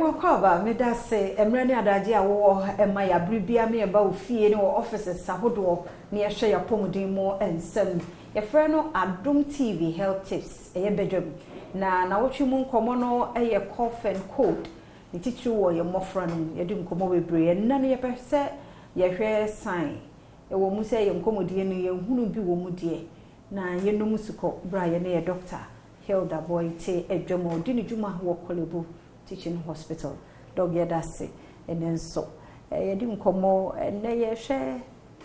Mewɔ aba, meda ase mmerɛ ne adagye a wowɔ ɛma yɛ abere bia me yɛba wo fie ne wɔ offices ahodoɔ ne yɛhwɛ yɛ apɔmuden mu nsɛm. Yɛfrɛ no Adom TV Health Tips, ɛyɛ badwam. Na nawɔtwe mu nkɔmmɔ no ɛyɛ cough and cold. Ne titiri wɔ yɛn mmɔfra no mu. Yɛde nkɔmmɔ bebree. Ɛnnɛ no yɛpɛ sɛ yɛhwɛ sign. Ɛwɔ mu sɛ yɛn nkɔmmɔdie no yɛnhunu bi wɔ mu deɛ, na yɛnum sukɔ berɛ a yɛne yɛ doctor Hilda Boye te adwam a ɔdi ne dwuma wɔ Korle Bu Teaching Hospital. Doc, yɛda ase ɛnɛ nso. Yɛde nkɔmmɔ ɛnɛ yɛhwɛ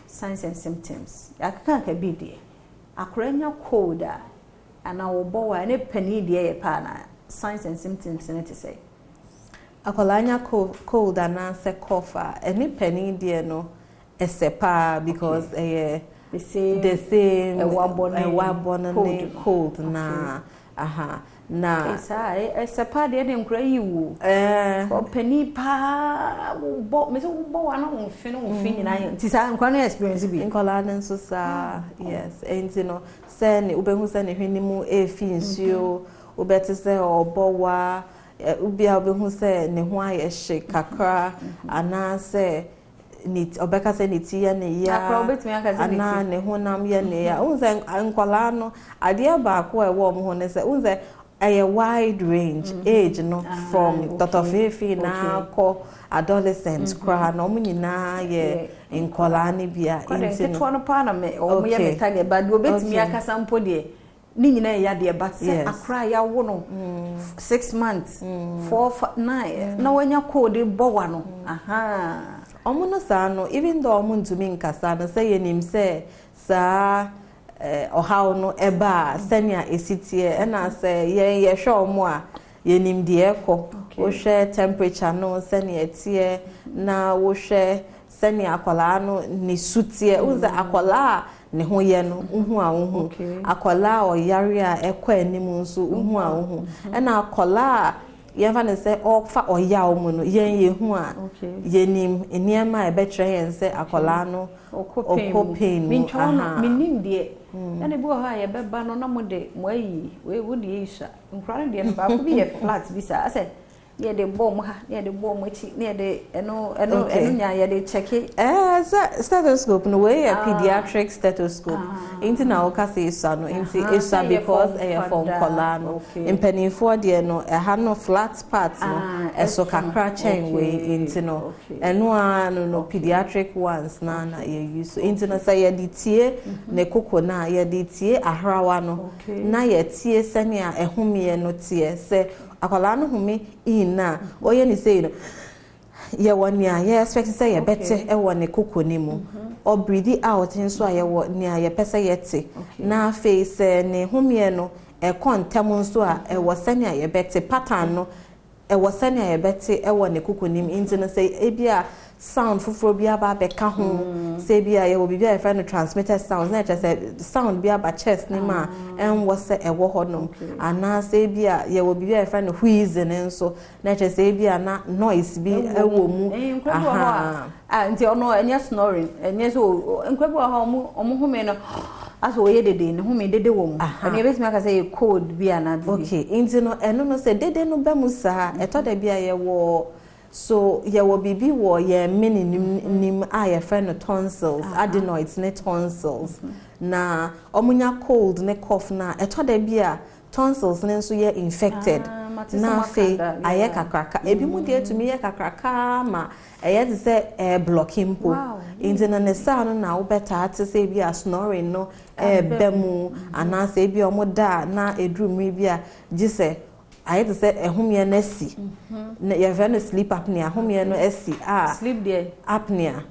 signs and symptoms. Yɛakeka bi deɛ. Akwadaa nya cold a anaa wɔbɔ wa ɛne panin deɛ yɛ paa na signs and symptoms no te sɛ? Akwadaa nya cold anaasɛ cough a, ɛne panin deɛ no ɛsɛ paa because ɛyɛ the same. The same. Ɛwɔ abɔ ne ɛwɔ abɔ no ne cold no. Cold na aha na Saa ɛsɛ paa deɛ ne nkora yi wo. Ɛɛ. Ɔpanin paa wobɔ mɛ sɛ wobɔ wa na wo mfe no wo mfe nyinaa yɛ nti saa nkora no yɛ experience bi. Nkwadaa no nso saa, yes. Nti no sɛ ne wobɛhu sɛ ne hwene mu efi nsuo, wobɛte sɛ ɔbɔ wa, obi a wobɛhu sɛ ne ho ayɛ hye kakra anaasɛ ne ɔbɛka sɛ ne ti yɛ ne ya. Akora wobɛtumi aka sɛ ne ti. Anaa ne honam yɛ ne ya. Wohu sɛ nkwadaa no, adeɛ baako a ɛwɔ ɔmo ho ne sɛ, wohu sɛ ɛyɛ wide range age no from tɔtɔfeefee na kɔ adolescent koraa na ɔmo nyinaa yɛ nkwadaa no bi a. Kɔde nketewa no paa na me ɔmo yɛ me target, but deɛ obɛtumi akasa mpo deɛ ne nyinaa yɛ adeɛ, but sɛ akora a yɛawo no 6 months, 4, 9 na wanya cold bɔ wa no, aha. Ɔmo no saa no, even though ɔmo ntumi nkasa no, sɛ yɛnim sɛ saa ɔhaw no ɛba a, sɛnea esi teɛ, ɛna sɛ yɛn yɛhwɛ ɔmo a, yɛnim deɛ ɛkɔ. Wohwɛ temperature no sɛnea ɛteɛ na wohwɛ sɛnea akwadaa no ne su teɛ, wohu sɛ akwadaa a ne ho yɛ no, wohu a wohu. Akwadaa a ɔyare a ɛkɔ anim nso, wohu a wohu. Ɛna akwadaa a yɛmfa no sɛ ɔfa ɔyaw mu no, yɛn yɛhu a yɛnim nneɛma a ɛbɛkyerɛ yɛn sɛ akwadaa no ɔkɔ pain mu. Mentwa no, menim deɛ ɛna bi wɔ hɔ a yɛbɛba no na mo de mo ayi wei, wo deɛ yi sua nkora no deɛ no baako bi yɛ flat bi saa asɛ ne yɛde bɔ ɔmo ha ne yɛde bɔ ɔmo akyi ne yɛde ɛno nya yɛde kyɛke. Ɛɛ, sɛ stethoscope no, wei yɛ pediatric stethoscope nti na wɔka sɛ esua no nti esua because ɛyɛ for nkɔlaa no. Mpanimfoɔ deɛ no, ɛha no flat part no ɛso kakra kyɛn wei, nti no ɛno ara no pediatric ones na yɛ use. Nti no sɛ yɛde tie ne koko na yɛde tie ahrawa no na yɛtie sɛnea ɛhomeɛ no teɛ, sɛ akwadaa no home in na ɔyɛ ne sei no, yɛwɔ nea yɛ expect sɛ yɛbɛte ɛwɔ ne koko ne mu. Ɔbreathe out nso a, yɛwɔ nea yɛpɛ sɛ yɛte. Na afei sɛ ne homeɛ no ɛkɔ ntɛm nso a, ɛwɔ sɛnea yɛbɛte pattern no, ɛwɔ sɛnea yɛbɛte ɛwɔ ne koko nim. Nti no sɛ ebi a sound foforɔ bi aba abɛka ho, sɛ ebi a yɛwɔ biribi a yɛfrɛ no transmitted sound, na ɛkyerɛ sɛ sound bi aba chest ne mu a ɛnwɔ sɛ ɛwɔ hɔnom, anaasɛ ebi a yɛwɔ biribi a yɛfrɛ no wheezing nso, na ɛkyerɛ sɛ ebi a na noise bi ɛwɔ mu. Aha, nti ɔno ɛnyɛ snoring, ɛnyɛ so. Nkwa bi wɔ hɔ a ɔmo home no asɛ ɔyɛ dede, ne home dede wɔ mu, ɛno yɛbɛtumi aka sɛ yɛ cold bi anaa bibi? Okay, nti no ɛno no sɛ dede no bɛ mu saa, ɛtɔ da bi a yɛwɔ so yɛwɔ biribi wɔ yɛn mene nim a yɛfrɛ no tonsils, adenoids ne tonsils. Na ɔmo nya cold ne cough na ɛtɔ da bi a tonsils ne nso yɛ infected na afei ayɛ kakraka. Ebi mu deɛ tumi yɛ kakraka ma ɛyɛ te sɛ ɛɛ block mpo. Nti no ne saa no na wobɛtaa te sɛ ebi a snoring no ɛɛbɛ mu, anaasɛ ebi a ɔmo da a na eduru mmiri bi a gye sɛ ayɛ te sɛ ɛhomeɛ no asi na yɛfrɛ no sleep apnea, ahomeɛ no asi a. Sleep deɛ? Apnea,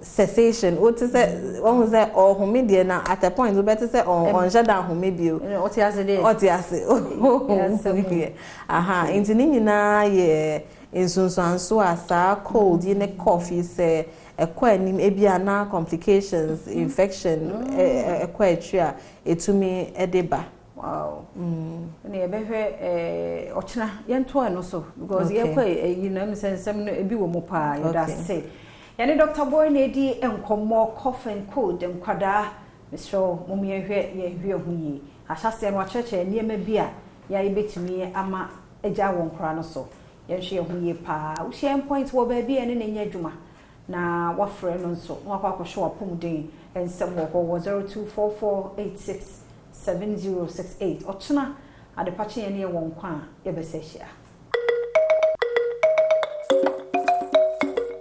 cessation. Wote sɛ wɔn sɛ ɔhome deɛ na at a point wobɛte sɛ ɔnhyɛ da ahome bio. Ɔte ase deɛ. Ɔte ase. Aha, nti ne nyinaa yɛ nsunsuanso a saa cold yi ne cough yi sɛ ɛkɔ anim, ebi a na complications, infection ɛkɔ akyiri a etumi ɛde ba. Wow, ɛna yɛbɛhwɛ ɔkyena yɛntoa ɛno so because yɛkɔ ɛyi no ɛmu sɛ nsɛm no ebi wɔ mu paa. Yɛda ase. Yɛne Dr Boye na edi nkɔmmɔ, cough and cold nkwadaa. Mesrɛ wo, mom yɛnhwɛ yɛn hwɛ ho yie. Ahyɛseɛ no wakyerɛkyerɛ nneɛma bi a yɛa yɛbɛtumi ama agya wɔ nkwadaa no so. Yɛnhwɛ yɛn ho yie paa. Wohyia Endpoint wɔ baabi a ɛne no nyɛ adwuma na woafrɛ no nso na wakɔ akɔhwɛ w'apɔmuden nsɛm wɔ hɔ wɔ 0244867068. Ɔkyena adepa kye yɛne yɛn wɔ nkwa a, yɛbɛsa ahyia.